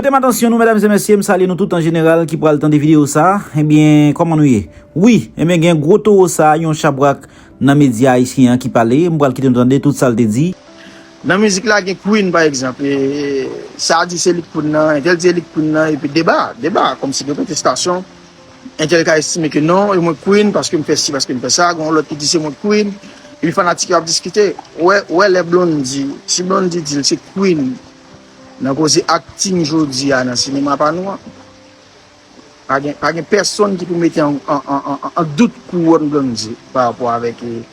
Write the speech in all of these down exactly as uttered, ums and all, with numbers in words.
Mete m atansyon nou, medam e mesye, m salye nou tout an jeneral ki pral tande videyo sa. Ebyen, kòman nou ye? Wi, ebyen, gen gwo towo sa, yon chabrak nan medya ayisyen an ki pale. M pral kite nou tande tout sa l te di. Nan mizik la, gen Queen, pa egzanp. E, sa di se li k Queen nan, entèl di se li k Queen nan, epi deba, deba, kòmsi gen kontestasyon. Entèl ka estime ke non, e mwen Queen, paske m fè si, paske m fè sa, gen yon lòt ki di se mwen Queen, epi fanatik yo ap diskite. Ou wè, ou wè lè Blondy, si Blondy di l se Queen, nan koze akting jodi a nan sinema pa nou an, pa gen, pa gen pèsonn ki pou mete an, an, an, an, an dout kouwòn Blondy pa rapò avèk, e,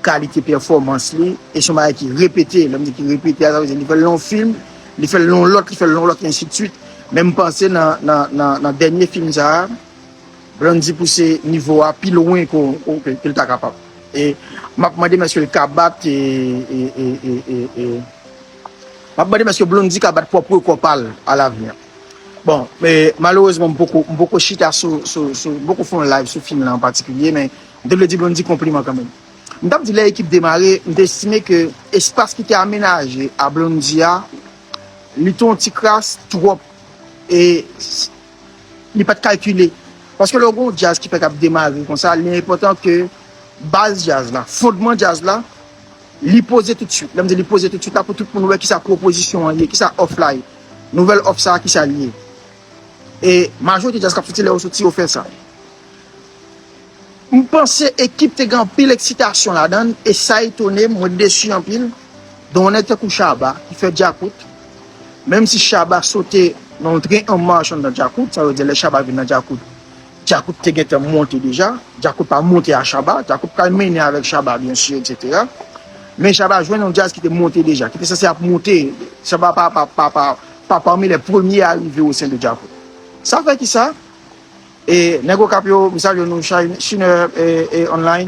kalite pèfòmans li, e se yon bagay ki repete, lè m di ki repete a, sa vle di li fè l nan yon fim, li fè l nan yon lòt, li fè l nan yon lòt, e ensi de swit. Men m panse nan, nan, nan, nan dènye fim sa a, Blondy pouse nivo a pi lwen ke, ke, ke, ke l ta kapab. E m ap mande m èske l ka bat, e, e, e, e, e, e, m ap mande m èske Blondy ka bat pwòp rekò pa l alavni an. Bon, e, malerezman, m poko, m poko chita sou, sou, sou, m poko fè yon live sou fim lan an patikilye, men m te vle di Blondy konpliman kanmenm. M t ap di lè ekip demare, m te estime ke espas ki te amenaje a Blondy a, li te yon ti kras twòp, e s-, li pa t kalkile. Paske lè w gen yon djaz ki fèk ap demare konsa, li enpòtan ke baz djaz la, fondman djaz la, li poze toutswit. Lè m di li poze toutswit la, pou tout moun wè kisa pwopozisyon an ye, kisa òf la ye. Nouvèl òf sa a, kisa l ye. E majorite djaz k ap soti, lè yo soti, yo fè sa. M panse ekip te gen anpil eksitasyon ladan l, e sa etone m, mwen desi anpil. Gen yon nèg tankou Shabba ki fè Djakout, menm si Shabba sote nan yon tren an mach anndan Djakout, sa vle di lè Shabba vin nan Djakout, Djakout te gentan monte deja, Djakout pa monte a Shabba, Djakout pral mennen avèk Shabba, byen si, etsetera. Men Shabba jwenn yon djaz ki te monte deja, ki te sanse ap monte, Shabba pa, pa, pa, pa, pa pami lè premye arive o sen de Djakout. Sa fè ki sa? E nèg Okap yo, m salye nou, Shine-, Shiner, e, e, Online.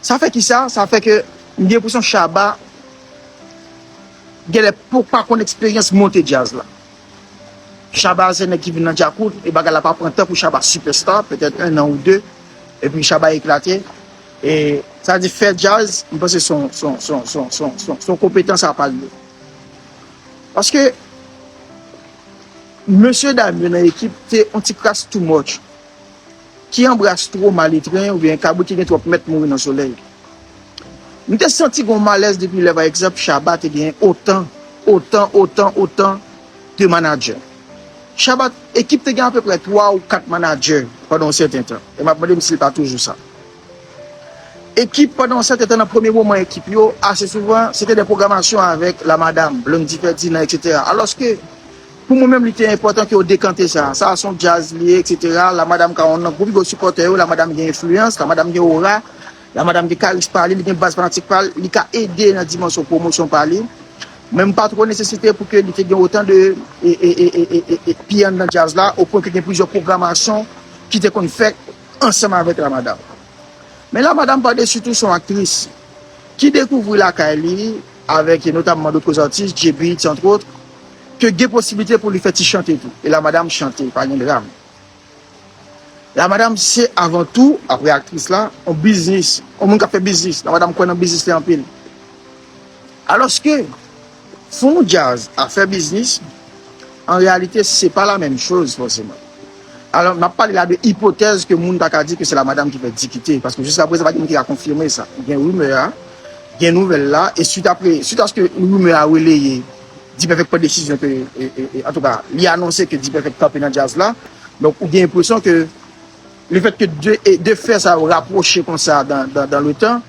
Sa fè ki sa? Sa fè ke m gen enpresyon Shabba genlè poko pa konn eksperyans monte djaz la. Shabba se nèg ki vin nan Djakout, e bagay la pa pran tan pou Shabba sipèsta, petèt en an ou de, epi Shabba eklate. E sa di fè djaz, m panse se yon, se yon, se yon, se yon, se yon, se yon, se yon konpetans apa l ye. Paske mesye dam yo nan ekip te yon ti kras too much, ki anbras twò malitren oubyen kabrit ki gen twòp mèt mouri nan solèy. M te santi gen yon malèz depi lè, pa egzanp, Shabba te gen otan, otan, otan, otan de manadjè. Shabba, ekip te gen apeprè twa ou kat manadjè pandan yon sèten tan. E m ap mande m si l pa toujou sa. Ekip, pandan yon sèten tan, nan premye moman ekip yo, ase souvan, se te de pwogramasyon avèk la madam, Blondy Ferdinand, etsetera. Alòske, pou mwen menm, li te enpòtan ke yo dekante sa. Sa a se yon djaz li ye, etsetera. La madam ka yon nan gwo pi gwo sipòtè yo, la madam gen enfliyans, la madam gen ora, la madam gen karis pa li, li gen baz fanatik pa li, li ka ede nan dimansyon pwomosyon pa li. Men m pa twò nesesite pou ke li te gen otan de, e, e, pi anndan djaz la, o pwen ke gen plizyè pwogramasyon ki te konn fèt ansanm avèk la madam. Men la madam pa desi tou se yon aktris ki dekouvri lakay li, avèk notamman dotro atis, J-Beatz, entre autres, ke gen posiblite pou li fè ti chante tou. E la madam chante, pa gen dram. La madam se avan tou, apre aktris la, yon biznis, yon moun k ap fè biznis. La madam kwè nan biznis li anpil. Alòske, fè yon djaz a fè biznis, an reyalite, se pa la menm choz fòseman. Alò, n ap pale la de ipotèz ke moun ta ka di ke se la madam ki fè Di kite, paske jiska prezan pa gen moun ki ka konfime sa. Gen rimè a, gen nouvèl la, e swit apre, swit aske rimè a releye, Dipèfèk pran desizyon ke, e, e, e, antouka, li anonse ke Dipèfèk kanpe nan djaz la. Donk, ou gen enpresyon ke lefètke de, e, de fè sa yo rapwoche konsa dan, dan, dan le tan,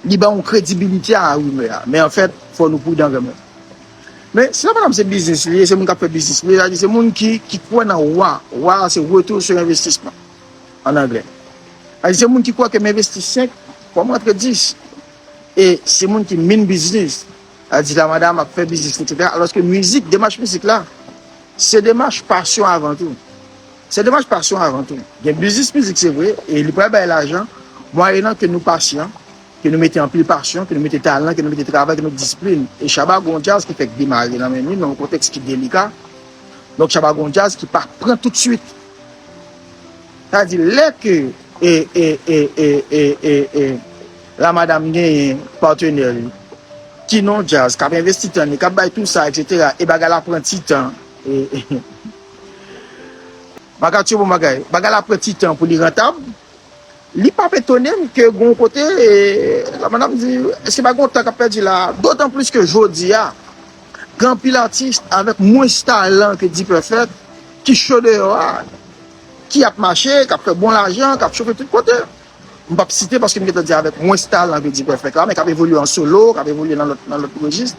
li ba yon kredibilite a rimè a. Men anfèt, fò nou pridan kanmenm. Men, si la madam se biznis li ye, se moun k ap fè biznis li ye, sa di se moun ki, ki kwè nan wa. Wa a se retour sur investissement, an anglè. Sa di se moun ki kwè ke m envesti senk, fò m rantre dis. E se moun ki min biznis. Sa di la madam ap fè biznis, etsetera. Alòske mizik, demach mizik la, se demach pasyon avan tou. Se demach pasyon avan tou. Gen biznis mizik, se vre, e li pral bay lajan, mwayenan ke nou pasyan, ke nou mete anpil pasyon, ke nou mete talan, ke nou mete travay, ke nou mete disiplin. E Shabba gon djaz ki fèk demare nan men li, nan yon kontèks ki delika. Donk, Shabba gon djaz ki pa pran toutswit. Sa di, lè ke, e, e, e, e, e, e, la madam genyen patnè li, ki nan djaz, k ap envesti tan li, k ap bay tou sa, etsetera, e bagay la pran ti tan, e, e, Marc Arthur, bon bagay. Bagay la pran ti tan pou li rantab. Li p ap etone m ke gon kote, e, la madanm di, èske pa gon tan k ap pèdi la? Dotan plis ke jodi a, gen anpil atis avèk mwens talan ke D-Perfect ki cho deyò a, ki ap mache, k ap fè bon lajan, k ap chofe tout kote. M p ap site paske m gentan di avèk mwens talan ke D-Perfect la, men k ap evolye an solo, k ap evolye nan lòt, nan lòt rejis.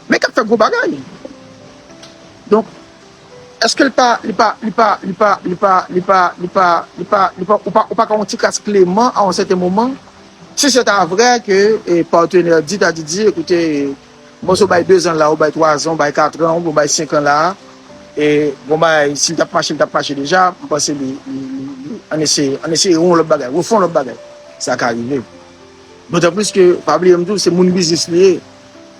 Men k ap fè gwo bagay. Donk, èske l pa, li pa, li pa, li pa, li pa, li pa, li pa, li pa, li pa, ou pa, ou pa ka yon ti kras kleman a yon sèten moman? Si se ta vrè ke, e, patenè di ta di, di, ekoute, bon, si w bay dezan la, ou bay twazan, ou bay katran, ou bay senkan la, e, bon, bay, si l t ap mache, l t ap mache deja, m panse li, li, li, li, ann eseye, ann eseye yon lòt bagay, refè yon lòt bagay. Sa ka rive. Dotan plis ke, pa bliye m di w, se moun biznis li ye.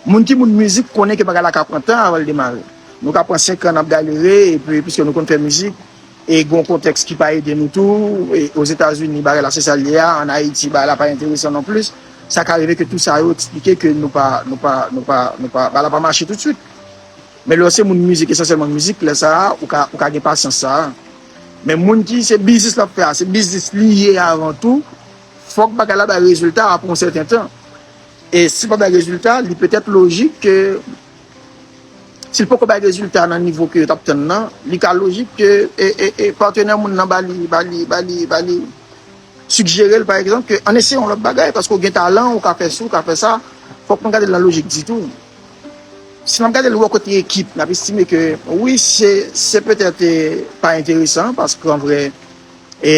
Moun ki moun mizik konnen ke bagay la ka pran tan avan l demare. Nou ka pran senk an n ap galere, epi piske nou konn fè mizik, e gen yon kontèks ki pa ede nou tou, e Ozetazini, bagay la se sa l ye a, ann Ayiti, bagay la pa enteresan non plis. Sa ka rive ke tout sa yo eksplike ke nou pa, nou pa, nou pa, nou pa, bagay la pa mache toutswit. Men lè w se moun mizik, esansyèlman mizik, lè sa a, ou ka, ou ka gen pasyans sa a. Men moun ki se biznis l ap fè a, se biznis li ye avan tou, fòk bagay la bay rezilta apre yon sèten tan. E si l pa bay rezilta, li petèt lojik ke, si l poko bay rezilta nan nivo ke yo t ap tann nan, li ka lojik ke, e, e, e, patenè moun nan ba li, ba li, ba li, ba li, sijere l, pa egzanp, ke ann eseye yon lòt bagay, paske w gen talan, ou ka fè si, ou ka fè sa, fòk nou gade l nan lojik ditou. Si n ap gade l wè kote ekip, n ap estime ke, wi, se, se petèt, e, pa enteresan, paske an vrè, e,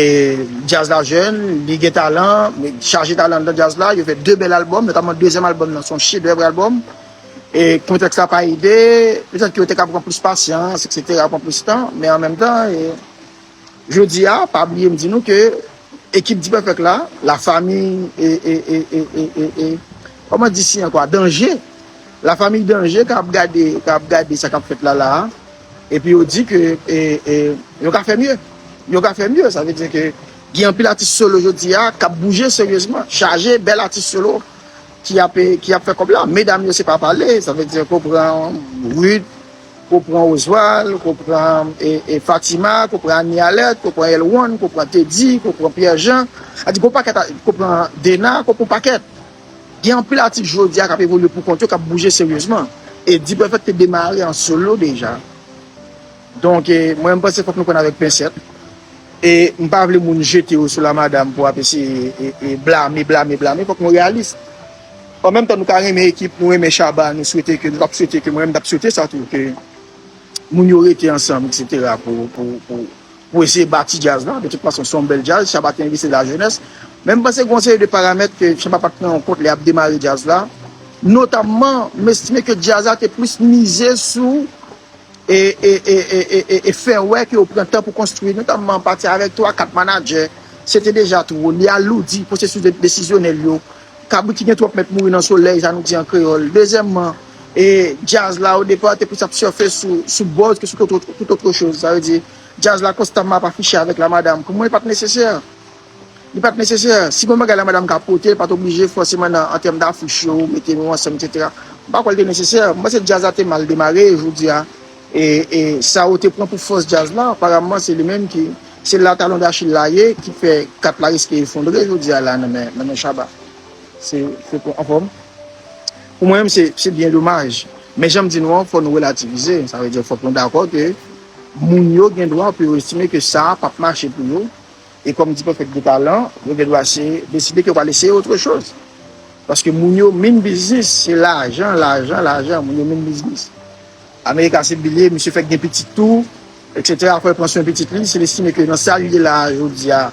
djaz la jèn, li gen talan, men chaje talan nan djaz la, yo fè de bèl albòm, notamman dezyèm albòm nan, se yon chedèv albòm. E kontèks la pa ede, petèt ke yo te ka pran plis pasyans, etsetera, pran plis tan, men an menm tan, e, jodi a, pa bliye m di nou ke ekip D-Perfect la, lafanmi, e, e, e, e, e, e, e, kòman di si ankò, danje, lafanmi danje k ap gade, k ap gade sa k ap fèt la, la a, epi yo di ke, e, e, yo ka fè mye. Yo ka fè mye, sa vle di ke gen anpil atis solo jodi a k ap bouje seryezman, chaje bèl atis solo ki ap, ki ap fè kòb la. Medam yo se pa pale, sa vle di ke w pran Ruth, ke w pran Oswald, ke w pran, e, e, Fatima, ke w pran Annie Alerte, ke w pran Elwon, ke w pran Teddy, ke w pran Pierre Jean, sa di ke w pakèt, ke w pran Dena, ke w pran pakèt. Gen anpil atis jodi a k ap evolye pou kont yo, k ap bouje seryezman. E D-Perfect te demare an solo deja. Donk, e, mwen, m panse fòk nou pran avèk pensèt. E m pa vle moun jete yo sou la madanm pou ap eseye, e, e blame, blame, blame. Fòk nou reyalis. An menm tan, nou ka renmen ekip, nou renmen Shabba, nou swete ke, nou t ap swete ke, mwen menm, m t ap swete sa tou, ke moun yo rete ansanm, etsetera, pou, pou, pou, pou eseye bati djaz la. De tout fason, se yon bèl djaz, Shabba te envesti lajenès. Men m panse gen yon seri de paramèt ke Shabba pa t pran an kont lè y ap demare djaz la. Notamman, m estime ke djaz la te plis mize sou e, e, e, e, e, e, e fè wè ke yo pran tan pou konstwi, notamman pati avèk twa, kat manadjè, se te deja twò, li aloudi pwosesis de, desizyonèl yo. Kabrit ki gen twòp mèt mouri nan solèy, sa nou di an kreyòl. Dezyèmman, e djaz la, o depa, te plis ap sèfe sou, sou buzz ke sou tout, tout otre choz. Sa vle di, djaz la konstamman ap afiche avèk la madanm. Pou mwen, li pa t nesesè. Li pa t nesesè. Si gon bagay la madanm ka pote, li pa t oblije fòseman nan, an tèm dafich yo, mete nou ansanm, etsetera. M pa kwè l te nesesè. M panse djaz la te mal demare, jodi a. E, e sa yo te pran pou fòs djaz la, aparamman, se li menm ki, se la talon dachil la ye, ki fè kat la riske efondre jodi a la nan men, nan men Shabba. Se, se pou, anfòm. Pou mwen menm, se, se byen domaj. Men jan m di nou an, fò nou relativize. Sa vle di, fòk nou dakò ke moun yo gen dwa pou yo estime ke sa a p ap mache pou yo. E kòm D-Perfect gen talan, yo gen dwa se deside ke yo pral eseye otre choz. Paske moun yo, main business, se lajan, lajan, lajan. Moun yo, main business. America se bilye, misye fèk gen pitit tou, etsetera. Fò l pran swen pitit li. Si l estime ke nan sa l ye la a jodi a,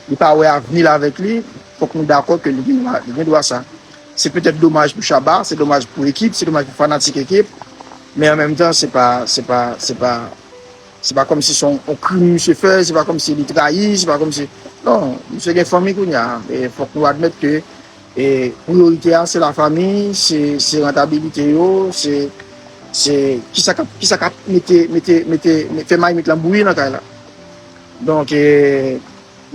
li pa wè avni l avèk li, fòk nou dakò ke li gen dwa, li gen dwa sa. Se petèt domaj pou Shabba, se domaj pou ekip, se domaj pou fanatik ekip, men an menm tan, se pa, se pa, se pa, se pa kòmsi se yon, yon krim misye fè, se pa kòmsi li trayi, se pa kòmsi, non, misye gen fanmi kounye a, e fòk nou admèt ke, e, priyorite a, se lafanmi, se, se rantabilite yo, se, se, kisa k ap, kisa k ap mete, mete, mete, mete, fè mamit lan bouyi nan kay la. Donk, e,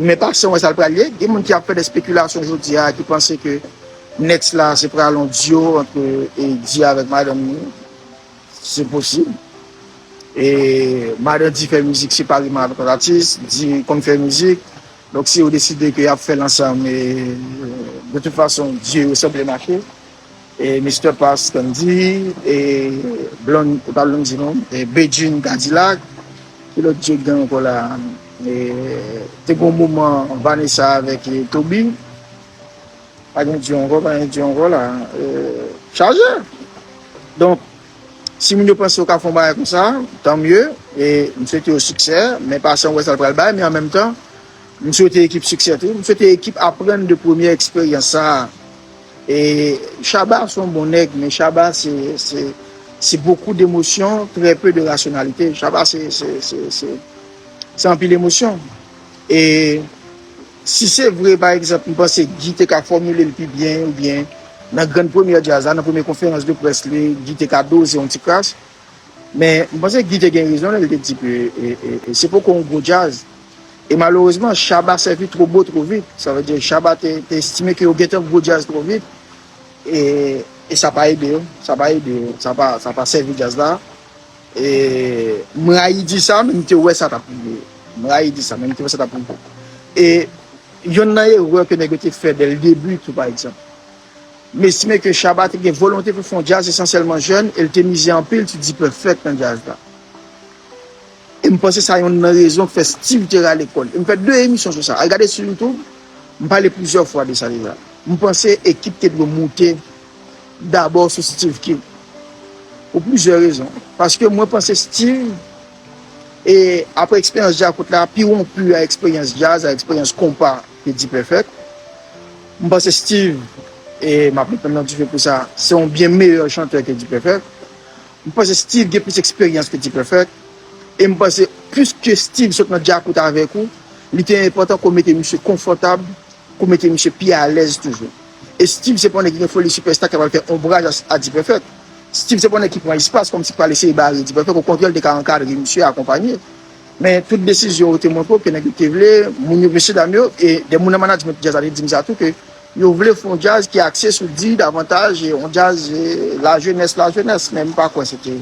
men pa san wè sa l pral ye, gen moun ki ap fè de spekilasyon jodi a, ki panse ke Next la, se pral yon duo ant, e, Di avèk madanm ni. Se posib. E madan Di fè mizik separeman avèk lòt atis, Di konn fè mizik. Donk, si yo deside ke y ap fè l ansanm, e, de tout fason, dyo yo sanble mache. E Mister Pass, Candy, e Blonde, e pa Blondy non, e Bedjine Cadillac, ki lòt dyo k gen ankò la? E te gen yon moman Vanessa avèk, e, Toby. Pa gen dyo ankò, pa gen dyo ankò la. E, chaje. Donk, si moun yo panse yo ka fè yon bagay konsa, tan mye. E m swete yo siksè, men pa san wè sa l pral bay, men an menm tan, m swete ekip siksè tou. M swete ekip aprann de premyè eksperyans sa a. E Shabba se yon bon nèg, men Shabba se, se, se beaucoup d'émotions, très peu de rationalité. Shabba se, se, se, se, se anpil emosyon. E si se vre, pa egzanp, m panse Guy te ka fòmile l pi byen, oubyen nan grann premyè djaz la, nan premye konferans de près li, Guy te ka doze yon ti kras. Men m panse Guy te gen rezon lè l te di ke, e, e, e se poko yon gwo djaz. E malerezman, Shabba sèvi two bo two vit. Sa vle di, Shabba te, te estime ke yo gentan gwo djaz two vit. E, e sa pa ede yo. Sa pa ede yo. Sa pa, sa pa sèvi djaz la. E, m rayi di sa, men m te wè sa t ap rive. M rayi di sa, men m te wè sa t ap rive. E yonn nan erè ke nèg yo te fè dè l debi tou, pa egzanp. M estime ke Shabba te gen volonte pou fè yon djaz esansyèlman jèn, e l te mize anpil sou D-Perfect nan djaz la. E m panse sa yonn nan rezon k fè Steve te rale kò l. E m fè de emisyon sou sa. Al gade sou YouTube, m pale plizyè fwa de sa deja. M panse ekip te dwe moute dabò sou Steve King. Pou plizyè rezon. Paske mwen panse Steve, e apre eksperyans Djakout la, pi wonpi a eksperyans djaz, a eksperyans konpa ke D-Perfect. M panse Steve, e m ap met men m nan dife pou sa, se yon byen meyè chantè ke D-Perfect. M panse Steve gen plis eksperyans ke D-Perfect. E m panse, piske Steve sot nan Djakout avèk ou, li te enpòtan ke w mete misye konfòtab, ke w mete misye pi alèz toujou. E Steve se pa yon nèg ki gen foli sipèsta ki pral fè onbraj a, a D-Perfect. Steve se pa yon nèg ki pran espas kòmsi ki pral eseye bare D-Perfect. Okontrè, li te ka ankadre misye, akonpanye. Men tout desizyon yo te montre w ke nèg yo te vle, moun yo, mesye dam yo, e de moun nan management djaz la te di m sa tou, ke yo vle fè yon djaz ki akse sou D davantaj, e yon djaz, e, lajenès, lajenès, men m pa kwè se te,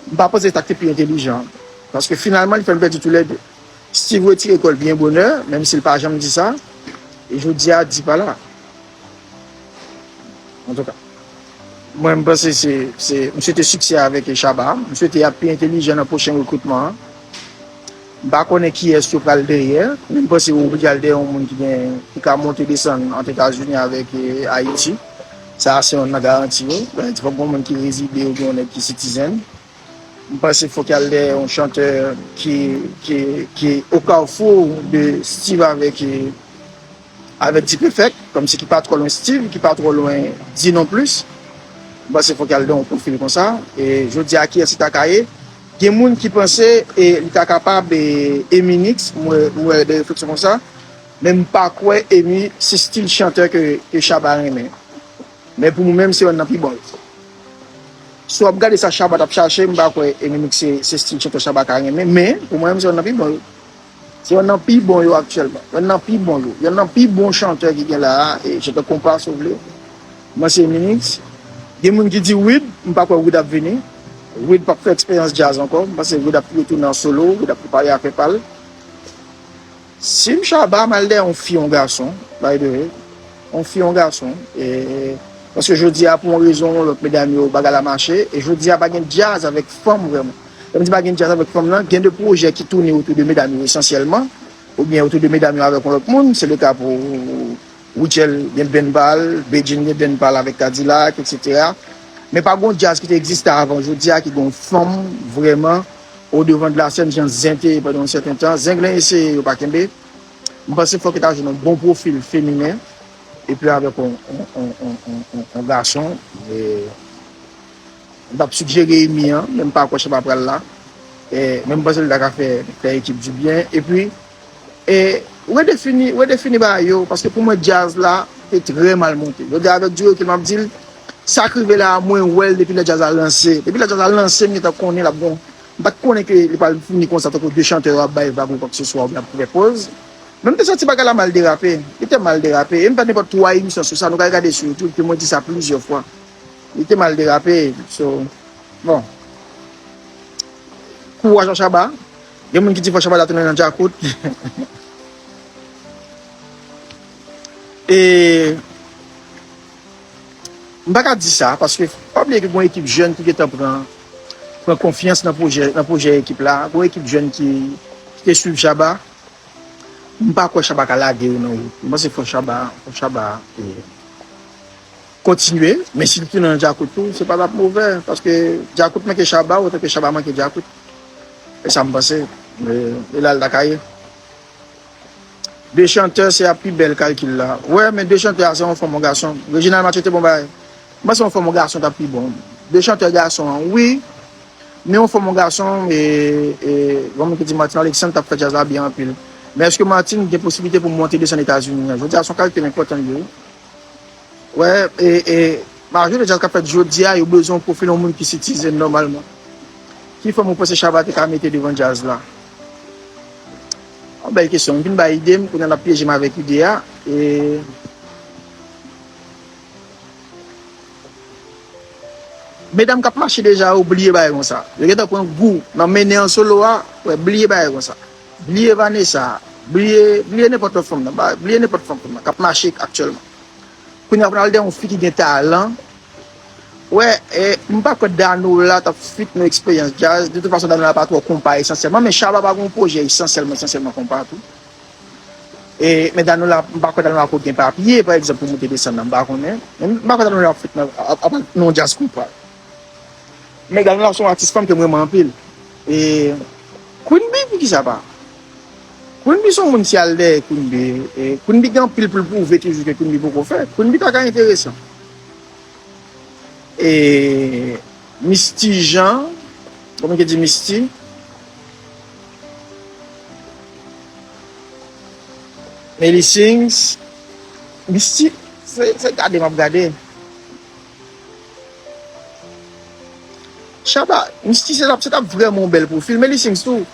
m pa panse sa k te pi entelijan. Paske finalman, li fè n pèdi toulède. Steve retire kò l byen bonè, menm si l pa janm di sa, e jodi a, D pa la. Antouka, mwen, m panse se, se, m swete siksè avèk Shabba. M swete y ap pi entelijan nan pwochen rekritman an. M pa konnen kiyès yo pral dèyè, men m panse yo oblije al dèyè yon moun ki gen, ki ka monte desann ant Etazini avèk, e, Ayiti. Sa a se yonn nan garanti yo. Sa vle di fòk gen yon moun ki rezide oubyen yon nèg ki citizen. M panse fòk y al dèyè yon chantè ki, ki, ki o kafou de Steve avèk, e, avèk D-Perfect, kòmsi ki pa twò lwen Steve, ki pa twò lwen D non plis. M panse fòk y al dèyè yon pwofil konsa. E jodi a, kiyès li ta ka ye? Gen moun ki panse, e, li ta kapab, e, Eminix, m wè, m wè de refleksyon konsa. Men m pa kwè Emi se stil chantè ke, ke Shabba renmen. Men pou mwen menm, se yonn nan pi bon yo. Si w ap gade sa Shabba t ap chache, m pa kwè Eminix se, se stil chantè Shabba ka renmen, men pou mwen menm, se yonn nan pi bon yo. Se yonn nan pi bon yo aktyèlman. Yonn nan pi bon yo. Yonn nan pi bon chantè ki gen la a, e chantè konpa si w vle. Mwen se Eminix. Gen moun ki di Wid, m pa kwè Wid ap vini. Wid p ap fè eksperyans djaz ankò. M panse Wid ap retounen an solo, Wid ap prepare afè pa l. Si m Shabba, m al dèyè yon fi, yon gason, by the way. Yon fi, yon gason. E, paske jodi a, pou yon rezon ou yon lòt, medam yo, bagay la mache. E jodi a, pa gen djaz avèk fanm vrèman. Lè m di pa gen djaz avèk fanm nan, gen de pwojè ki tounen otou de medam yo esansyèlman, oubyen otou de medam yo avèk yon lòt moun. Se le ka pou Rutshelle gen band pa l, Bedjine gen band pa l avèk Cadillac, etsetera. Men pa gen yon djaz ki te egziste avan jodi a ki gen yon fanm vrèman o devan de la sèn, jan Zen te ye pandan yon sèten tan. Zen gen eseye, yo pa kenbe. M panse fòk yo ta jwenn yon bon pwofil feminen, epi avèk yon, yon, yon, yon, yon, yon, yon gason. E, m t ap sigjere Emi an, men m pa kwè Shabba pral la. E, men m panse l ta ka fè, fè ekip dibyen. Epi, e, redefini, redefini bagay yo, paske pou mwen, djaz la te trè mal monte. Jodi a, avèk du recul, m ap di l, sa k rive la a, mwen wè l depi lè djaz la lanse. Depi lè djaz la lanse, m gentan konnen l ap gon, m pa t konnen ke li pral fini konsa, tankou de chantè yo ap bay vag ou kwakseswa, oubyen ap fè pòz. Men m te santi bagay la mal derape. Li te mal derape. E m fè nenpòt twa emisyon sou sa, nou ka gade sou YouTube, ke mwen di sa plizyè fwa. Li te mal derape. So, bon. Kouraj a Shabba. Gen moun ki di fò Shabba ta tounen nan Djakout. E m pa ka di sa, paske pa bliye ke gen yon ekip jèn ki gentan pran, pran konfyans nan pwojè, nan pwojè ekip la. Gen yon ekip jèn ki, ki te swiv Shabba. M pa kwè Shabba ka lage yo nan wout. M panse fò Shabba, fò Shabba, e, kontinye, men si l tounen nan Djakout tou, se pa t ap move, paske Djakout manke Shabba, otan ke Shabba manke Djakout. E sa m panse, e, e la l ta ka ye. De chantè, se ap pi bèl kalkil la. Wè, men de chantè a, se yon fanm, yon gason. Reginald Mathieu te bon bagay. M panse yon fanm, yon gason t ap pi bon. De chantè gason an, wi. Men yon fanm, yon gason, e, e, yon moun ki di Martin Alexandre t ap fè djaz la byen anpil. Men èske Martin gen posiblite pou monte desann Etazini an? Jodi a, se yon kalite enpòtan li ye. Wè, e, e, majorite djaz k ap fèt jodi a, yo bezwen yon pwofil yon moun ki sitizen nòmalman. Ki fanm ou panse Shabba te ka mete devan djaz la? Yon bèl kesyon. M vin bay ide m, kounye a l ap pyeje m avèk ide a. E, medam k ap mache deja yo bliye bagay konsa. Yo gentan pran gou nan mennen an solo a, wè, bliye bagay konsa. Bliye Vanessa, bliye, bliye nenpòt lòt fanm nan, ba, bliye nenpòt fanm nan k ap mache aktyèlman. Kounye a pou n al dèyè yon fi ki gen talan. Wè, e, m pa kwè Danola t ap fit nan eksperyans djaz. De tout fason, Danola pa twò konpa esansyèlman, men Shabba pa gen yon pwojè esansyèlman, esansyèlman konpa tou. E, men Danola, m pa kwè Danola ko gen papye, pa egzanp, pou moute desann nan, m pa konnen. Men m pa kwè Danola ap fit nan, ap, ap, nan yon djaz konpa. Men Danola se yon atis fanm ke m renmen anpil. E Queen Bee, poukisa pa? Queen Bee se yon moun, si al dèyè Queen Bee, e Queen Bee gen anpil pou l pwouve toujou ke Queen Bee poko fè. Queen Bee ta ka enteresan. E Misty Jean, kòman ki di Misty? Melly Sings. Misty, se, se gade m ap gade. Shabba, Misty se t ap, se t ap vrèman yon bèl pwofil. Melly Sings tou.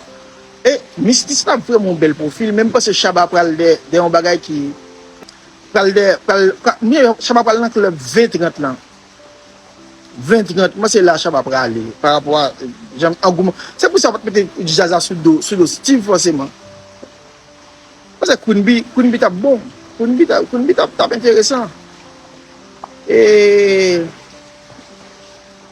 E Misty se t ap vrèman yon bèl pwofil. Men m panse Shabba pral dèyè, dèyè yon bagay ki pral dèyè, pral, pral, men Shabba pral nan klèb ven trant lan. Ven trant, mwen se la Shabba prale, pa rapò a, e, jan angouman. Se pou sa yo pa t mete djaz la sou do, sou do Steve fòseman. Paske Queen Bee, Queen Bee t ap bon. Queen Bee t ap, Queen Bee t ap, t ap enteresan. E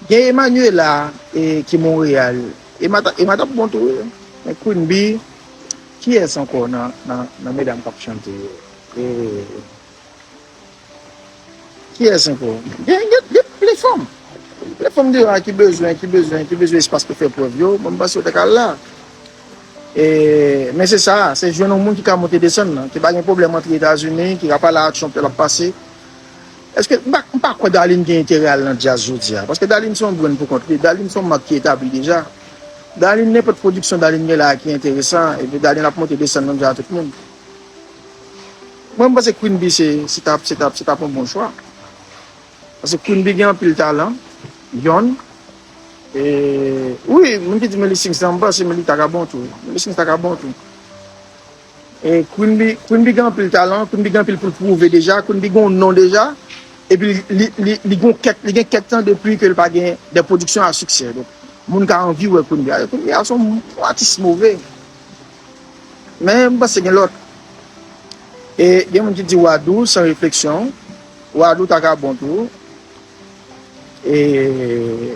gen Emmanuela, e, ki Montréal. Emma t ap, Emma t ap bon tou, wi. Men Queen Bee, kiyès ankò nan, nan, nan medam k ap chante yo? E, Kiyès ankò? Gen, gen, gen plen fanm. Plen fanm deyò a ki bezwen, ki bezwen, ki bezwen espas pou fè prèv yo. Mwen, m panse yo te ka la. E, men se sa, se jwenn yon moun ki ka monte desann nan, ki pa gen pwoblèm antre Etazini, ki ka pale ak Trump lè l ap pase. Èske, m pa, m pa kwè Darline gen enterè al nan djaz jodi a. Paske Darline se yon brand pou kont li. Darline se yon mak ki etabli deja. Darline, nenpòt pwodiksyon Darline gen la a ki enteresan, epi Darline ap monte desann nan djaz tout moun. Mwen, m panse Queen Bee se, se t ap, se t ap, se t ap yon bon chwa. Paske Queen Bee gen anpil talan, yonn. E, wi, moun ki di Melly Sings lan, m panse Melly ta ka bon tou. Melly Sings ta ka bon tou. E Queen Bee, Queen Bee gen anpil talan, Queen Bee gen anpil pou l pwouve deja, Queen Bee gen yon non deja. Epi li, li, li, li gen kèk, li gen kèk tan depi ke l pa gen de pwodiksyon a siksè. Donk, moun ka anvi wè Queen Bee. Queen Bee a se yon atis move. Men m panse gen lòt. E gen moun ki di Wadou, san refleksyon. Wadou ta ka bon tou. E,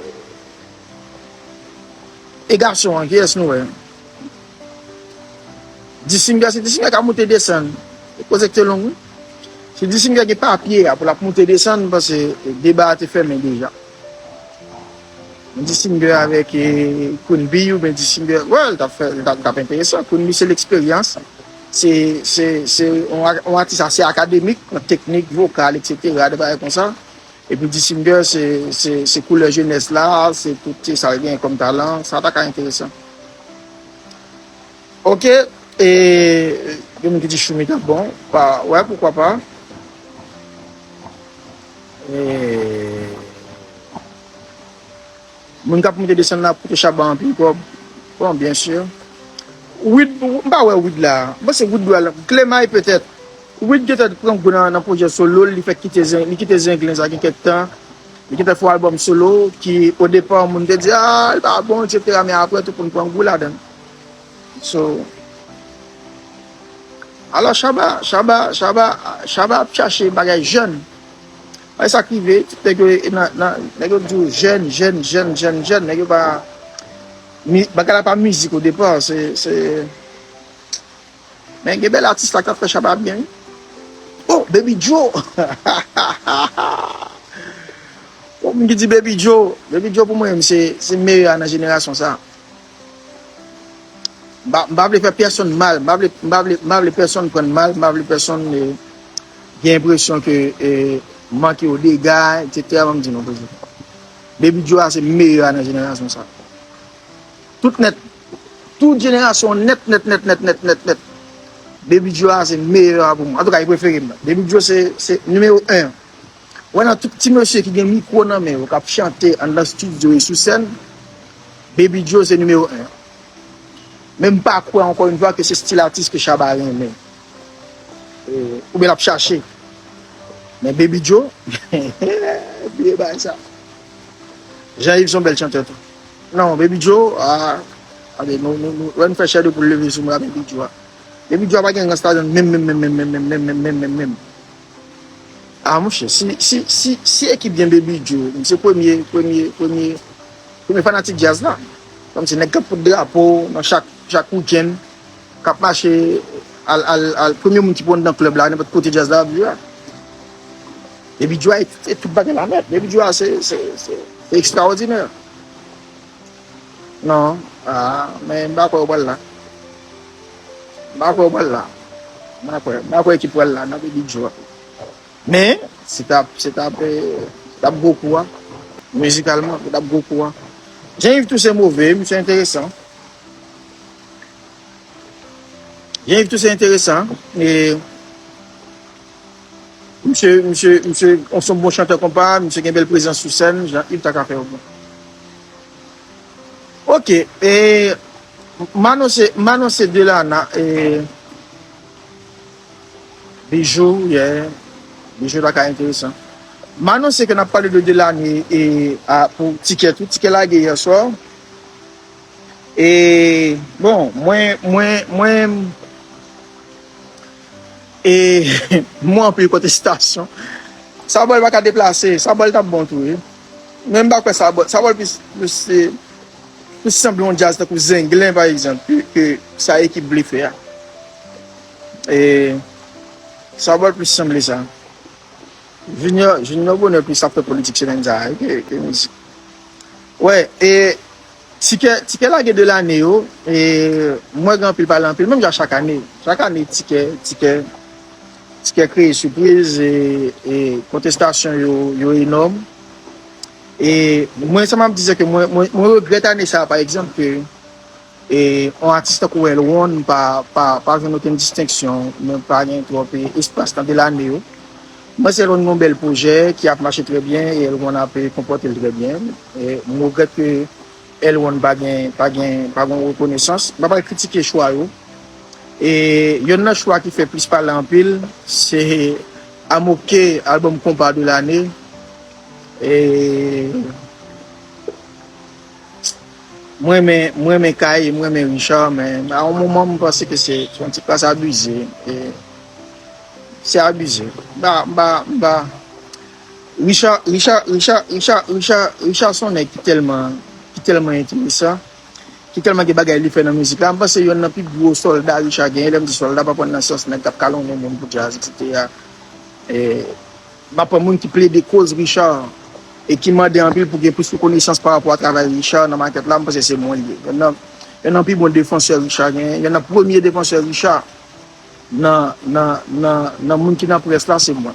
e gason an, kiyès nou wè? Disinger, se Disinger k ap moute desann. E koze ki te long, wi. Se Disinger gen papye a pou l ap moute desann, m panse deba a te fèmen deja. Disinger avèk, e, Queen Bee oubyen Disinger, wè, l t ap fè, l t ap, t ap enteresan. Queen Bee se leksperyans. Se, se, se yon a-, yon atis ase akademik nan teknik vokal, etsetera, de bagay konsa. Epi Disinger, se, se, se koulè jenès la, se tout, se sa l gen kòm talan. Sa ta ka enteresan. Ok, e, gen moun ki di Choumi t ap bon. Pa, wè, poukwa pa. E, moun k ap monte desann la ap koute Shabba anpil kòb. Bon, byen si. Wid, m pa wè Wid la. M panse Wid dwe al. Klemay petèt. Wid gentan pran gou nan, nan pwojè solo l, li fèk kite Zen-, li kite Zenglen sa gen kèk tan. Li gentan fè yon album solo ki, o depa, moun te di, ah, li pa bon, et cetera, men apre, tout moun pran gou ladan l. So, alò, Shabba, Shabba, Shabba, Shabba ap chache bagay jèn. E sa k rive, tout nèg yo, nan, nan, nèg yo di w jèn, jèn, jèn, jèn, jèn, nèg yo pa, mi, bagay la pa mizik o depa, se, se, men gen bèl atis la k ap fè Shabba byen, wi. Oh, Baby Joe! Bon, moun ki di Baby Joe, Baby Joe pou mwen, se, se meyè a nan jenerasyon sa. M pa, m pa vle fè pèsonn mal, m pa vle, m pa vle, m pa vle pèsonn pran mal, m pa vle pèsonn, eh, gen enpresyon ke, eh, m manke yo dega, et cetera. Ban m di nou, Baby Joe a se meyè a nan jenerasyon sa. Tout nèt, tout jenerasyon nèt, nèt, nèt, nèt, nèt, nèt, nèt. Baby Joe a se meyè a pou mwen. Antouka, e prefere m nan. Baby Joe se, se nimewo en. Wè, nan tout ti mesye ki gen mikwo nan men yo, k ap chante anndan estidyo e sou sèn, Baby Joe se nimewo en. Men m pa kwè, ankò yon fwa, ke se stil atis ke Shabba renmen. E, oubyen l ap chache. Men Baby Joe, bliye bagay sa. Jean Yves se yon bèl chantè tou. Non, Baby Joe, ah, gade, nou, nou, nou, wè, nou fè chè de poul leve sou mwen a Baby Joe a. Baby Joe a pa gen rans ladan l menm, menm, menm. Ah, monchè, si, si, si, si ekip gen Baby Joe, se premye, premye, premye, premye fanatik djaz la. Kòmsi nèg k ap pot drapo nan chak, chak wikenn, k ap mache al, al, al, premye moun ki pou anndan klèb la, nenpòt kote djaz la ap jwe a. Baby Joe a, e, e tout bagay la nèt. Baby Joe a, se, se, se, se ekstraòdinè. Non, ah, men m pa kwè yo pral la. M pa kwè yo pral la. M pa kwè, m pa kwè ekip pral la nan Baby Joe a. Men, se t ap, se t ap, eh, se t ap gwo kou a. Mizikalman, se t ap gwo kou a. Jean Yves tou se move, misye enteresan. Jean Yves tou se enteresan. E misye, misye, misye, se yon bon chantè konpa, misye gen bèl prezans sou sèn, Jean Yves ta ka fè yo bon. Ok, e m anonse, m anonse Delana, e Bijou, yeah. Bijou ta ka enteresan. M anonse ke n ap pale de Delane e a, pou tikè tou. Tikè lage yè swa. E, bon, mwen, mwen, mwen, e, mwen anpil kontestasyon. Sa bòl pa ka deplase, sa bòl t ap bon tou, wi. Men m pa kwè sa bòl, sa bòl plis, plis, plis sanble yon djaz tankou Zenglen, pa egzanp, ke, ke sa ekip vle fè a. E sa bòl plis sanble sa. Junior, Junior Bonheur plis ap fè politik semèn sa a, ke, ke mizik. Wè, e tikè, tikè lage de lane yo, e mwen gen anpil pale anpil, menm jan chak ane. Chak ane, tikè, tikè, tikè kreye sipriz, e, e kontestasyon yo, yo enòm. E mwen, sa m ap di, se ke mwen, mwen, mwen regrèt ane sa a, pa egzanp, ke e yon atis tankou Elwon pa, pa, pa jwenn okenn distenksyon, men pa gen twòp, e, espas nan de lane yo. Mwen se Elwon gen yon bèl pwojè ki ap mache trè byen, e Elwon ap, e, konpòte l trè byen. E m regrèt ke Elwon pa gen, pa gen, pa gen rekonesans. M pa pral kritike chwa yo. E yonn nan chwa ki fè plis pale anpil, se Amoke, albòm konpa de lane. E Mwen renmen, mwen renmen Kay, mwen renmen Richard, men a yon moman, mwen panse ke se, se yon ti kras abize. E se abize. M pa, m pa, m pa. Richard, Richard, Richard, Richard, Richard, Richard se yon nèg ki tèlman, ki tèlman enteresan, ki tèlman gen bagay li fè nan mizik la. Mwen panse yonn nan pi gwo sòlda Richard genyen, lè m di sòlda, pa pran nan sans nèg k ap kalonnen moun pou djaz, et cetera. E, m ap pran moun ki plede koz Richard e ki mande anpil pou gen plis rekonesans pa rapò a travay Richard nan makèt la, m panse se mwen li ye. Yonn nan, yonn nan pi bon defansè Richard genyen, yonn nan premye defansè Richard nan, nan, nan, nan moun ki nan près la, se mwen.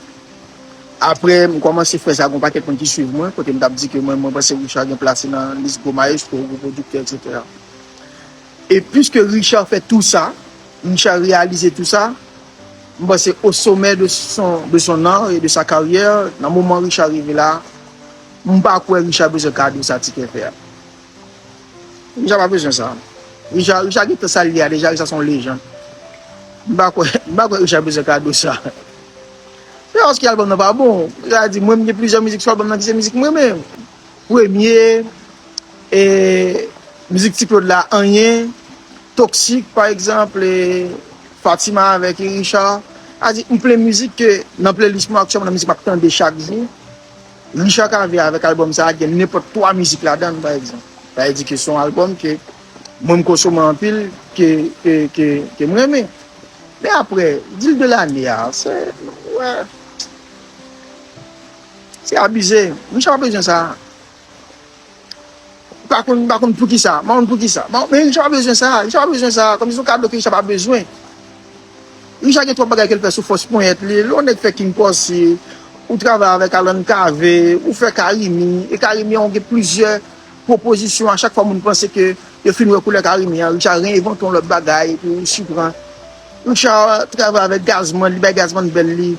Apre, m kòmanse fè sa, gen yon pakèt moun ki swiv mwen, kote m t ap di ke mwen, mwen panse Richard gen plas li nan lis gwo mayestwo, gwo pwodiktè, et cetera. E piske Richard fè tou sa, Richard reyalize tou sa, m panse au sommet de son, de son art et de sa carrière, nan moman Richard rive la, m pa kwè Richard bezwen kado sa Tikè fè a. Richard pa bezwen sa. Richard, Richard gentan sa l ye a deja, Richard se yon lejann. M pa kwè, m pa kwè Richard bezwen kado sa. Se Paske albòm nan pa bon. Sa di, mwen, m gen plizyè mizik sou albòm nan ki se mizik mwen menm. Premye, e, mizik Ti Claude la, Anyen, Toksik, pa egzanp, e, Fatima avèk Richard. Sa di, m plen mizik ke nan playlist mwen aktyèlman, nan mizik m ap tande chak jou. Richard Cavé avèk albòm sa a gen nenpòt twa mizik ladan l, pa egzanp. Sa vle di ke se yon albòm ke mwen m konsome anpil, ke, ke, ke, ke m renmen. Men apre, deal de lane a, se, wè, se abize. Richard pa bezwen sa. M pa konn, m pa konn poukisa. M pa konn poukisa. Bon, men Richard pa bezwen sa. Richard pa bezwen sa. Kòmsi se yon kado ke Richard pa bezwen. Richard gen twòp bagay ke l fè sou fòs ponyèt li. Lè yon nèg fè King Posse, ou travay avèk Alan Cavé, ou fè Carimi, e Carimi an gen plizyè pwopozisyon. A chak fwa moun panse ke yo fin wè koulè Carimi an, Richard reenvante yon lòt bagay pou siprann. Richard travay avèk Gazman, li bay Gazman bèl li.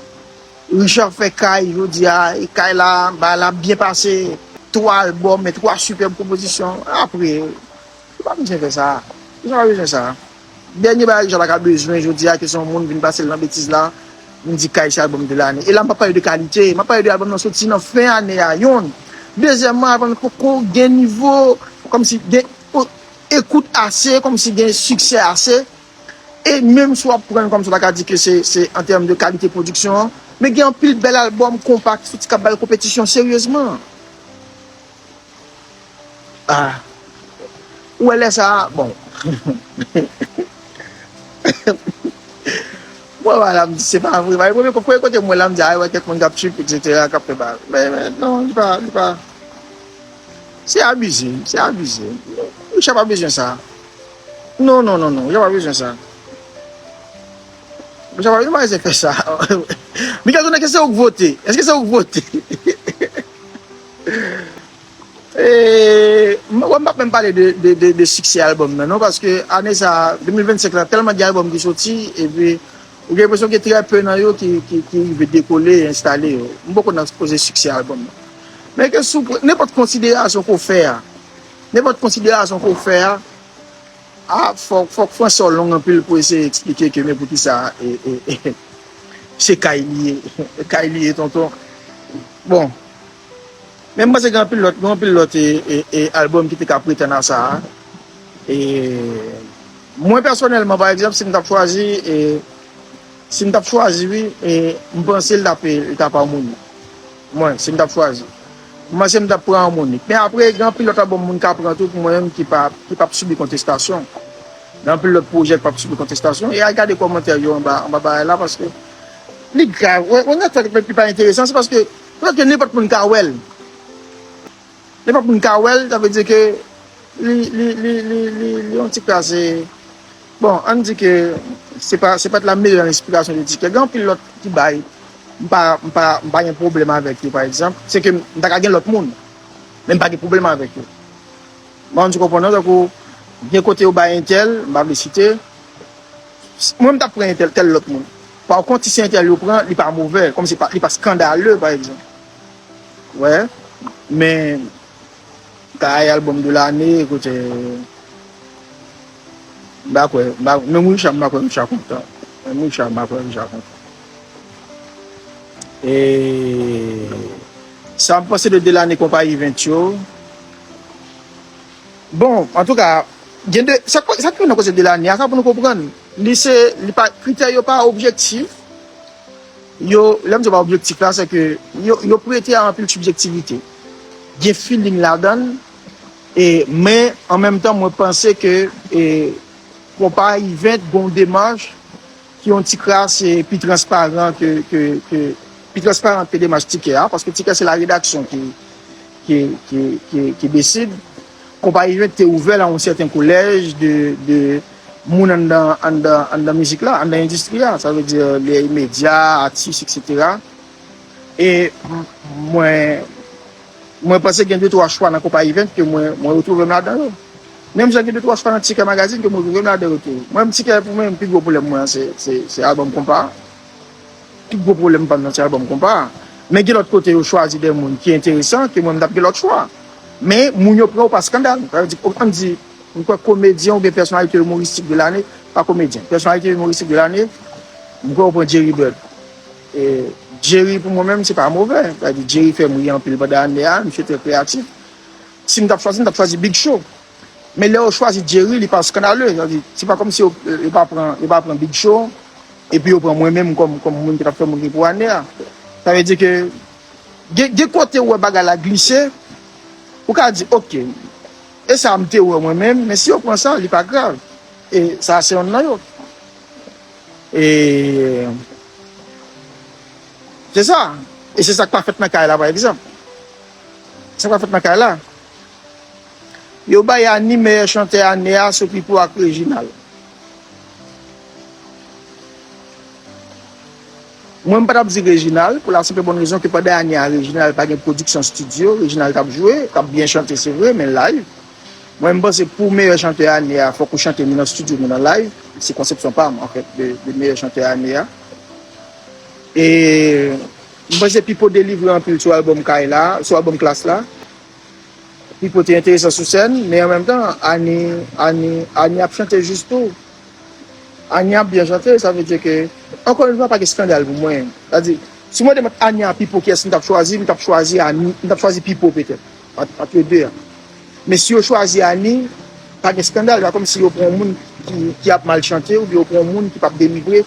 Richard fè Kay, jodi a, e Kay la, bagay la byen pase. Twa albòm, men twa sipèb konpozisyon. Apre, li pa bezwen fè sa. Richard pa bezwen sa. Dènye bagay Richard ta ka bezwen jodi a, ke se yon moun vin pase l nan betiz la, vin di Kay se albòm de lane. E la, m pa pale de kalite, m ap pale de albòm nan soti nan fen ane a, yonn. Dezyèmman, albòm nan poko gen nivo, kòmsi gen o- ekout ase, kòmsi gen siksè ase. E menm si w ap pran l kòmsi w ta ka di ke se, se an tèm de kalite pwodiksyon an, men gen anpil bèl albòm konpa ki soti k ap ba l konpetisyon seryezman. Ah. Ou wè lè sa a, bon. Mwen wè la, m di, se pa vre. Premye, premye kote mwen la, m di, ay, wè kèk moun k ap trip, etsetera, k ap fè bagay. Men, men, non, li pa, li pa. Se abize, se abize. Richard pa bezwen sa. Non, non, non, non, Richard pa bezwen sa. Richard pa bezwen fè sa. Miguel Tourné, èske se ou k vote? Èske se ou k vote? E, m, m p ap menm pale de, de, de, de siksè albòm nan, non, paske ane sa, de mil vennsenk la, tèlman gen albòm ki soti, epi ou gen enpresyon gen trè pe nan yo ki, ki, ki rive dekole, enstale yo. M poko nan koze siksè albòm nan. Men ke sou nenpòt konsiderasyon ke w fè a, nenpòt konsiderasyon ke w fè a, a, fòk, fòk fransè w long anpil pou eseye eksplike ke men poukisa, e, e, e, se Kay li ye, Kay li ye, tonton. Bon, men m panse gen anpil lòt, gen anpil lòt, e, e, e, albòm ki te ka pretann a sa a. E, mwen pèsonèlman, pa egzanp, si m t ap chwazi, e, si m t ap chwazi, wi, e, m panse l t ap, li t ap amoni. Mwen, si m t ap chwazi. M panse m t ap pran amoni. Men apre, gen anpil lòt albòm moun ka pran tou pou mwen menm ki pa, ki p ap sibi kontestasyon. Gen anpil lòt pwojè ki p ap sibi kontestasyon. E al gade kòmantè yo anba, anba bagay la, paske li grav. Wè, wè, nèt sa ki pa enteresan, se paske, petèt ke nenpòt moun ka wè l. Nenpòt moun ka wè l, sa vle di ke li, li, li, li, li, li yon ti kras, e, bon, ann di ke se pa, se pa t la meyè enspirasyon de Ti Kè. Gen anpil lòt ki bay, m pa, m pa, m pa gen pwoblèm avèk yo, pa egzanp. Se ke m ta ka gen lòt moun, men m pa gen pwoblèm avèk yo. Mwen, ann di konprann, non, tankou, gen kote yo bay entèl, m pa vle site, mwen, m t ap pran entèl, tèl lòt moun. Pa kont, si se entèl yo pran, li pa move, kòmsi pa, li pa skandale, pa egzanp. Wè, men, Kay album de l'année, kote, m pa kwè, m pa, menm Richard, m pa kwè Richard kontan. Menm Richard, m pa kwè Richard kontan. E sa m panse de de l'année konpa Event yo. Bon, antouka, gen de, sa, sa ki nan koze de l'année a, sa pou nou konprann. Li se, li pa, kritè yo pa objektif. Yo, lè m di w pa objektif la, se ke yo, yo prete a anpil sibjektivite. Gen feeling ladan l, e, men, an menm tan, mwen panse ke, e, konpa Event gen yon demach ki yon ti kras, e, pi transparan ke, ke, ke, pi transparan ke demach Ti Kè a, paske Ti Kè se la redaksyon ki, ki, ki, ki, ki deside. Konpa Event te ouvè l a yon sèten kolèj de, de moun anndan, anndan, anndan mizik la, anndan endistri a, sa vle di lè medya, atis, etsetera. E m-, mwen, mwen panse gen de twa chwa nan konpa Event ke mwen, mwen retwouve m ladan yo. Menm jan gen de twa chwa nan Ti Kè Magazine ke mwen retwouve m ladan yo tou. Mwen, Ti Kè pou mwen, pi gwo pwoblèm mwen an, se, se, se album konpa. Pi gwo pwoblèm pa m nan se album konpa. Men gen lòt kote yo chwazi de moun ki enteresan, ke mwen m t ap gen lòt chwa. Men moun yo pran yo pa skandal. Sa vle di, ann di, m kwè komedyen oubyen pèsonalite imoristik de lane, pa komedyen, pèsonalite imoristik de lane, m kwè yo pran Jerry Bird. E, Jerry, pou mwen menm, se pa move. Sa vle di, Jerry fè m ri anpil pandan ane a, misye trè kreyatif. Si m t ap chwazi, m t ap chwazi Big Show. Men lè yo chwazi Jerry, li pa skandale. Sa vle di, se pa kòmsi yo, yo pa pran, yo pa pran Big Show, epi yo pran mwen menm kòm, kòm moun ki t ap fè m ri pou ane a. Sa vle di ke gen, gen kote ou wè bagay la glise, ou ka di, "Ok, e sa m te wè mwen menm, men si yo pran sa, li pa grav." E sa se yonn nan yo. E se sa. E se sa k pa fèt nan kay la, pa egzanp. Sa k pa fèt nan kay la. Yo bay Annie meyè chantè ane a sou Pipo ak Reginald. Mwen, m pa t ap di Reginald, pou la senp e bòn rezon ke pandan ane a, Reginald pa gen pwodiksyon estidyo, Reginald t ap jwe, t ap byen chante, se vre, men live. Mwen, m panse pou meyè chantè ane a, fòk ou chante, nou nan estidyo, nou nan live. Se konsepsyon pa m, anfèt, de, de meyè chantè ane a. E m panse Pipo delivre anpil sou albòm Kay la, sou albòm Klass la. Pipo te enteresan sou sèn, men an menm tan, Annie, Annie, Annie ap chante jis tou. Annie ap byen chante, sa vle di ke, ankò yon fwa, pa gen eskandal pou mwen. Sa di, si w mande mwen Annie a Pipo kiyès m t ap chwazi, m t ap chwazi Annie, m t ap chwazi Pipo petèt, ant, ant le de a. Men si yo chwazi Annie, pa gen eskandal, pa kòmsi yo pran yon moun ki, ki ap mal chante oubyen yo pran yon moun ki p ap delivre.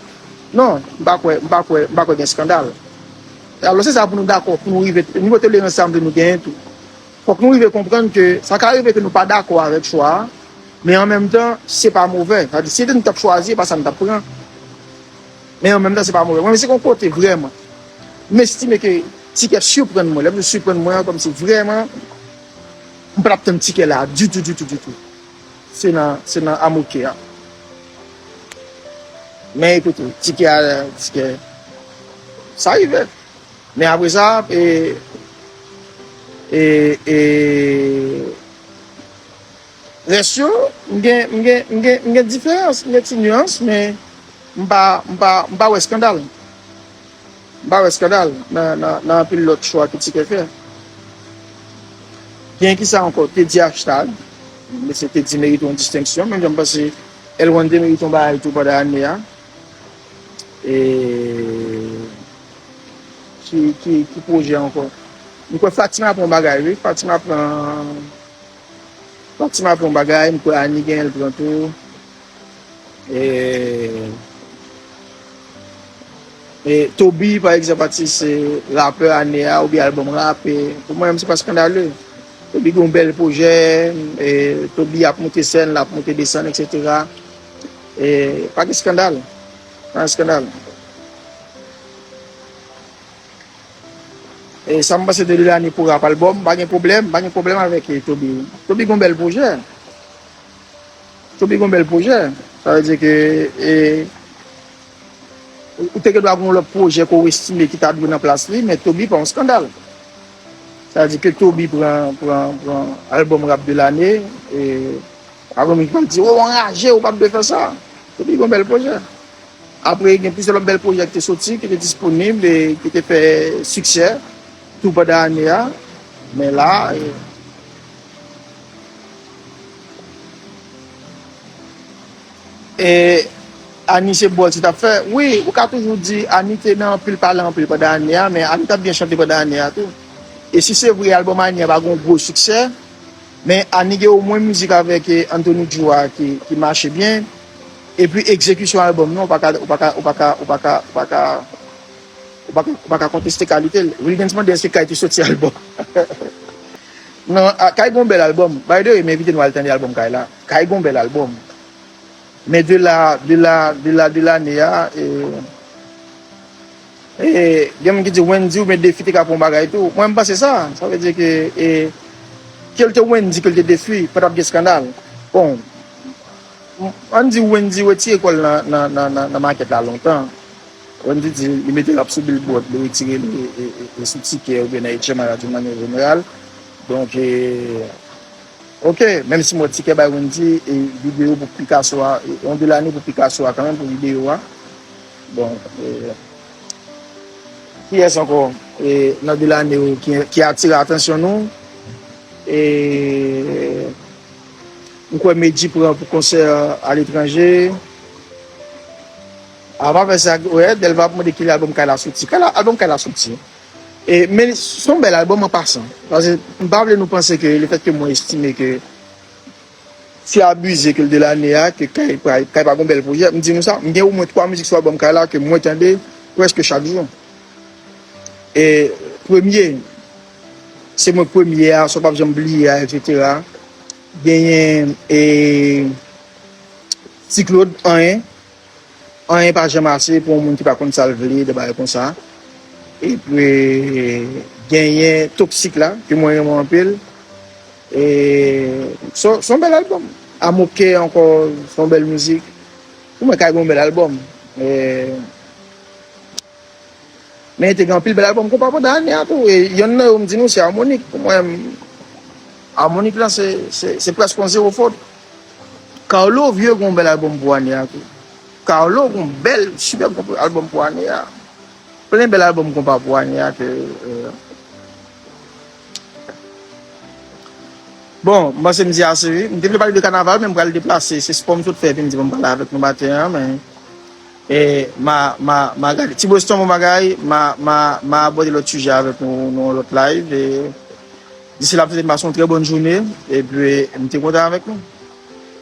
Non, m pa kwè, m pa kwè, m pa kwè gen eskandal. Alò, se sa pou nou dakò, pou nou rive, nivo tolerans sa m vle nou genyen tou. Fòk nou rive konprann ke sa ka rive ke nou pa dakò avèk chwa a, men an menm tan, se pa move. Sa di, si se te nou t ap chwazi, e pa sa nou t ap pran. Men an menm tan, se pa move. Mwen, se yon kote vrèman. M estime ke tikè siprann mwen. Lè m di siprann mwen an, kòmsi vrèman, m pa t ap tann tikè la ditou, ditou, ditou. Se nan, se nan Amoke a. Men ekoute, tikè a, tikè, sa rive. Men apre sa, e, e, e, rès yo, m gen, m gen, m gen, m gen diferans, m gen ti nuans, men m pa, m pa, m pa wè eskandal. M pa wè eskandal nan, nan, nan anpil lòt chwa ke Tikè fè. Gen kisa ankò? Teddy Hashtag. Mesye Teddy merite yon distenksyon. Menm jan m panse Elwande merite yon bagay tou pandan ane a. E ki, ki, ki pwojè ankò? M kwè Fatima pran yon bagay, wi. Fatima pran, Fatima pran yon bagay. M kwè Annie genyen l pran tou. E, e Toby, pa egzanp, atis, e, rapè ane a, oubyen albòm rapè. Pou mwen menm, se pa skandale. Toby gen yon bèl pwojè, e, Toby ap moute sèn, l ap moute desann, etsetera. E, pa gen skandal. Pa gen skandal. E sa m panse de Delane pou rap albòm, pa gen pwoblèm, pa gen pwoblèm avèk, e, Toby. Toby gen yon bèl pwojè. Toby gen yon bèl pwojè. Sa vle di ke, e, ou te gen dwa gen yon lòt pwojè ke w estime ki ta dwe nan plas li, men Toby pa yon skandal. Sa vle di ke Toby pran, pran, pran albòm rap de lane, e, pa gen moun ki pral di, "O, w anraje, ou pa t dwe fè sa." Toby gen yon bèl pwojè. Apre, gen plizyè lòt bèl pwojè ki te soti, ki te disponib e ki te fè siksè tou pandan ane a. Men la, e, e, Annie se bòl ti t ap fè. Wi, ou ka toujou di Annie te nan anpil pale anpil pandan ane a, men Annie t ap byen chante pandan ane a tou. E si se vre, albòm Annie a pa gen yon gwo siksè, men Annie gen omwen mizik avèk, e, Anthony Drew a ki, ki mache byen. Epi egzekisyon albòm nan, ou pa ka, ou pa ka, ou pa ka, ou pa ka, ou pa ka, ou pa ka, ou pa ka konteste kalite l. Wilgens mande èske Kay te soti albòm. Non, a, Kay gen yon bèl albòm. By the way, m envite nou al tande albòm Kay la. Kay gen yon bèl albòm. Men de la, de la, de la, de lane a, e, e, gen moun ki di Wendy oubyen Defi te ka pran yon bagay tou. Mwen, m panse sa. Sa vle di ke, e, ke l te Wendy, ke l te Defi, pa t ap gen eskandal. Bon, m, ann di Wendy retire kò l nan, nan, nan, nan, nan makèt la lontan. Wendy di li mete rap sou Billboard, li retire li, e, e, e sou Tikè oubyen nan H M I a d'une manière générale. Donk, e, Ok, menm si m wè Tikè bay Wendy, e, videyo pou Picasso a, e, yon de lane pou Picasso a kanmenm pou videyo a. Bon, e, kiyès ankò, e, nan de lane yo ki, ki atire atansyon nou? E, m kwè Medjy pran pou konsè aletranje. A pa fè sa, wè, Dèlva ap mande ki lè albòm Kayla soti. Kayla, albòm Kayla soti. E, men se yon bèl albòm an pasan. Paske m pa vle nou panse ke lefètke mwen estime ke se abize ke l de lane a, ke Kay, Kay, Kay pa gon bèl pwojè. M di nou sa, m gen omwen twa mizik sou albòm Kayla ke mwen tande prèske chak jou. E premye, se mwen premye a, sa w p ap janm bliye a, etsetera. Genyen e Ti Claude, anyen. Anyen pa janm ase pou yon moun ki pa konn sa l vle, de bagay konsa. Epi genyen Toksik la, ke mwen renmen anpil. E se se yon bèl albòm. Amoke ankò, se yon bèl mizik. Pou mwen, Kay gen yon bèl albòm. E, men te gen anpil bèl albòm konpa pandan ane a tou. E yonn nan yo, m di nou, se Harmonik. Pou mwen, Harmonik la, se, se, se prèske yon zewo fot. Carlo vye gen yon bèl albòm pou ane a tou. Carlo gen yon bèl, sipèb albòm pou ane a. Plen bèl albòm konpa pou ane a ke, euh, bon, m panse m di ase wi. M te vle pale de kanaval, men m pral deplase. Se spò m sot fè, epi m di bon, m pale avèk nou maten an, men, e, ma, ma, ma gade. Ti Boston, bon bagay, ma, ma, ma abòde lòt sijè avèk nou, nan yon lòt live. E disi la, m swete n pase yon trè bòn jounen, epi m te kontan avèk nou.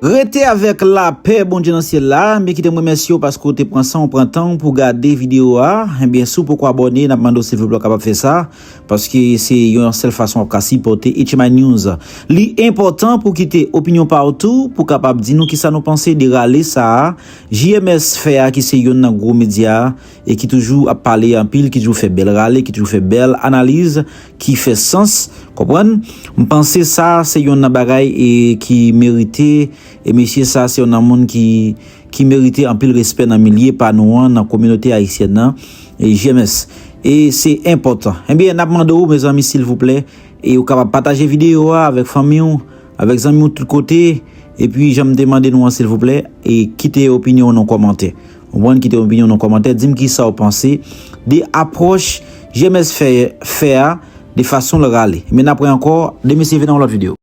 Rete avèk lapè Bondye nan syèl la, men kite m remèsye w paske w te pran san w, pran tan w pou gade videyo a. Ebyen, si w poko abòne, n ap mande w silvouplè w kapab fè sa, paske se yon sèl fason w ap ka sipòte H M I News. Li enpòtan pou w kite opinyon pa w tou, pou w kapab di nou kisa nou panse de rale sa a, J M S fè a, ki se yonn nan gwo medya a, e ki toujou ap pale anpil, ki toujou fè bèl rale, ki toujou fè bèl analiz, ki fè sans, konprann? M panse sa se yonn nan bagay e ki merite, e mesye sa se yonn nan moun ki, ki merite anpil respè nan milye pa nou an, nan kominote ayisyèn nan, e J M S. E se enpòtan. Ebyen, n ap mande w, mezanmi, silvouplè, e w kapab pataje videyo a avèk fanmi w, avèk zanmi w tout kote, epi jan m te mande nou an, silvouplè, e kite opinyon w nan kòmantè. Ou konprann, kite opinyon w nan kòmantè, di m kisa w panse de apwòch J M S fè, fè a, de fason l rale. Men n ap wè ankò, de mesye vin nan yon lòt videyo.